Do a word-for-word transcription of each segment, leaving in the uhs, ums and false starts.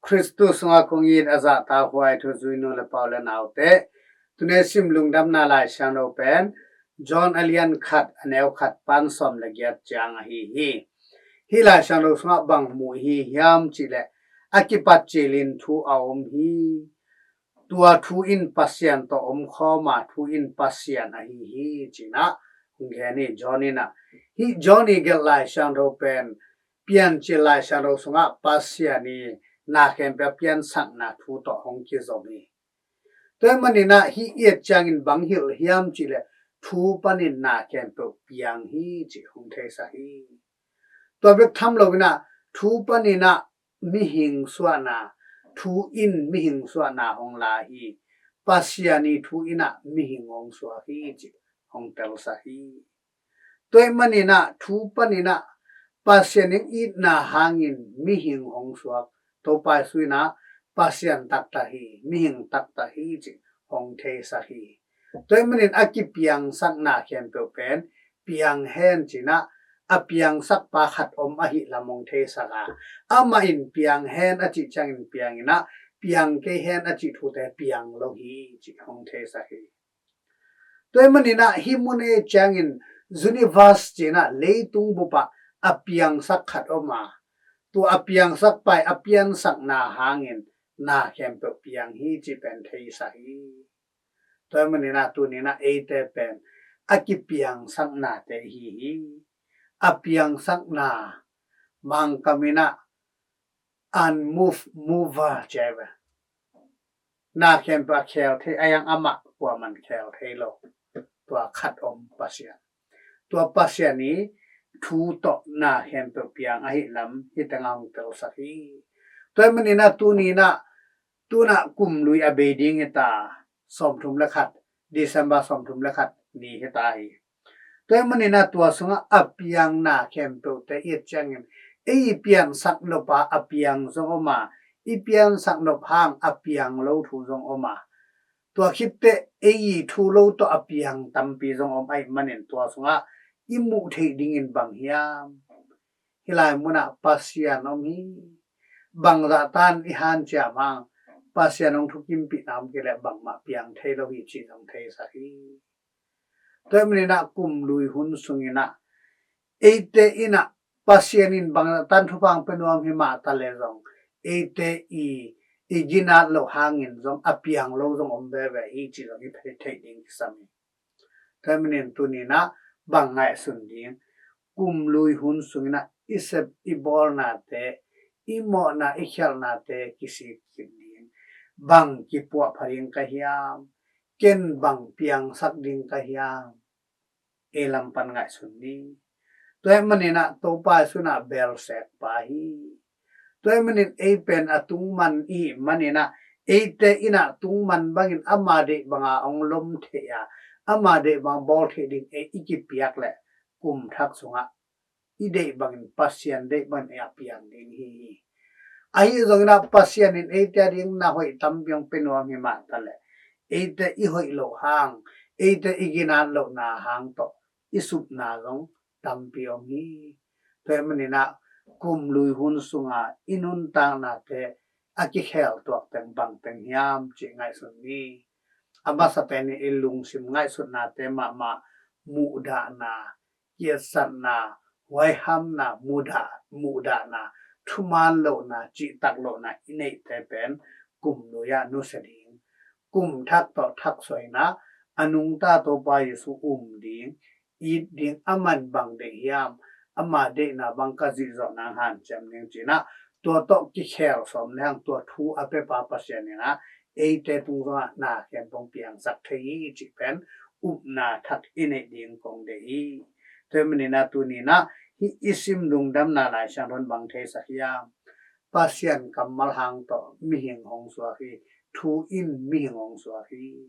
Khristu sungah kong it a zahtakhuai thuzui nu le pa u le naute, tuni sim lungdamna Lai Siangtho pen John a lian khat a neu khat pan sawm le giat ciang ahi hi. Hih Lai Siangtho sungah bang mu i hi hiam cih leh, a kipat cilin thu a om hi. Tua thu in Pasian tawh om khawm a, thu in Pasian ahi hi, ci-in ah hong gen hi John in ah. Hih John i gelh Lai Siangtho pen Piancil Lai Siangtho sungah Pasian i na khempeuh piansakna thu tawh hong kizom hi. Tua ahih manin ah hih i et ciangin bang hilh hiam cih leh, thu panin na khempeuh piang hi cih hong theisak hi. Tua bek tham loin ah thu panin ah mihing suahna, thu in mihing suahna hong la hi. Pasian i thu in ah mihing hong suak hi cih hong telsak hi. Tua ahih manin ah thu panin ah Pasian in itna hangin mihing hong suak, Topa Jesu in ah Pasian taktak hi, mihing taktak hi cih hong theisak hi. Tua ahih manin a kipiangsakna khempeuh pen piang hen ci-in ah, a piangsakpa khat om ahih lam hong theisak a, amah in piang hen a cih ciangin piang in ah, piang kei hen a cih thute piang lo hi cih hong theisak hi. Tua ahih manin ah hih mun ei ciangin universe ci-in ah leitung bup ah a piangsak khat om a, tua a piangsakpa i a piansakna hangin na khempeuh piang hi cih pen theisak hi. Tua ahih manin ah tuni in ah eite pen a kipiangsaknate hi hi. A piangsakna, Mangkam in ah unmoved mover ci a hi ve. Na khempeuh a khel thei, a hiang amah kuaman khel thei lo. Tua khat om Pasian. Tua Pasian i thu tawh na khempeuh piang ahih lam hih tengah hong telsak hi. Tua ahih manin ah tuni in ah, tu-in ah kum lui a bei ding hi ta, sawmthum le khat, December sawmthum le khat ni hi ta hi. Tua ahih manin ah tua sungah a piang na khempeuhte i et ciangin, ei i piansak nop a a piang zong om a, i piansak nop hang a piang lo thu zong om a, tua khit teh ei i thu lo tawh a piang tampi zong om ahih manin tua sungah i muh theih dingin bang hiam? Hih lai munah Pasian om hi. Bangzah tan i hanciam hang Pasian hong thukimpihna om kei leh bangmah piang thei lo hi cih zong theisak hi. Tua ahih manin ah kum lui hun sungin ah eite in ah Pasian in bangzah tan thupha hong pia nuam hi mah ta leh zong, eite i, i ginat loh hangin zong a piang lo zong om veve hi cih zong i theih ding kisam hi. Tua ahih manin tuni in ah bang ngaihsun ding, kum lui hun sungin ah i sep i bawlnate, i mawhna i khialhnate kisik khin ding, bang kipuahpha ding ka hiam, ken bang piangsak ding ka hiam, ei lam pan ngaihsun ni. Tua ahih manin ah Topa Jesu in ah belsek pa hi. Tua ahih manin ei pen a tungman i hih manin ah, eite in ah tungman bangin ama deih banga hong lom theih a, ama deih bang bawl theih ding ei i kipiak leh kum thak sungah i deih bangin, Pasian deih bangin ei a piang ding hi hi. Ahi zongin ah Pasian in eite a ding na hoih tampi hong pia nuam hi mah ta leh, eite i hoih loh hang, eite i ginat lohna hang tawh i supna zong tampi om hi. Tua ahih manin ah kum lui hun sunga i nuntaknate a kikhel tuak teng bang teng hiam cih ngaihsun ni. A masa pen in i lungsim ngaihsutnate mahmah, muhdahna, kietsatna, huaihamna, mudah, muhdahna, thuman lohna, cihtak lohna i neihte pen kum lui ah nusia ding, kum thak tawh thak suaina, a nungta Topa Jesu um ding, it ding, aman bang deih hiam, ama deihna bang ka zihzawh nang hanciam ding ci-in ah, tua tawh kikhel sawm lehang tua thu a piapa Pasian in ah eite tung zongah na khempeuh piangsak thei hi cih pen upna thak i neih ding kong deih hi. Tua ahih manin ah tuni in ah hih i sim lungdamna Lai Siangtho in bang theisak hiam? Pasian kammal hang tawh mihing hong suak hi, thu in mihing hong suak hi.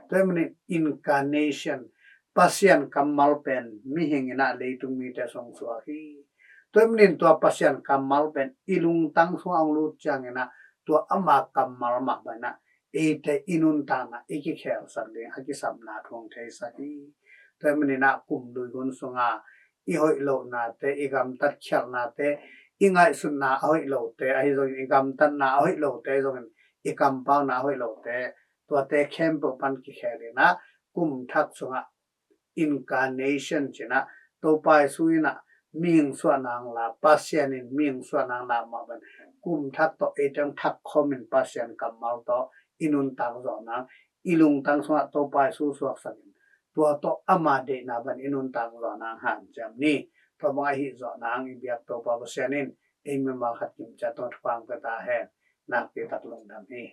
Tua ahih manin incarnation, Pasian kammal pen mihing in ah leitung mite sung suak hi. Tua ahih manin tua Pasian kammal pen i lungtang sungah hong lut ciangin ah, tua ama kammal mah bangin ah eite i nuntakna i kikhelsak ding a kisapna thu hong theisak hi. Tua ahih manin ah kum lui hun sunga i hoih lohnate, i gamtat khialhnate, i ngaihsutna a hoih lote ahi zongin, i gamtatna a hoih lote zongin, i kampauna a hoih lote, tuate khempeuh pan kikhel in ah kum thak sungah incarnation ci-in ah, Topa Jesu in ah mihing suahna hong la, Pasian in mihing suahna hong la mah bangin kum thak tawh eite hong thak khawm in Pasian kammal tawh i nuntak zawh nang, i lungtang sungah Topa Jesu suaksak in, tua tawh ama deihna bangin i nuntak zawh nang hanciam ni. Tua bang ahih zawh nang i biak Topa Pasian in ei mimal khat kim ciat tawh thupha hong pia ta hen. Nakpi tak lungdam hi.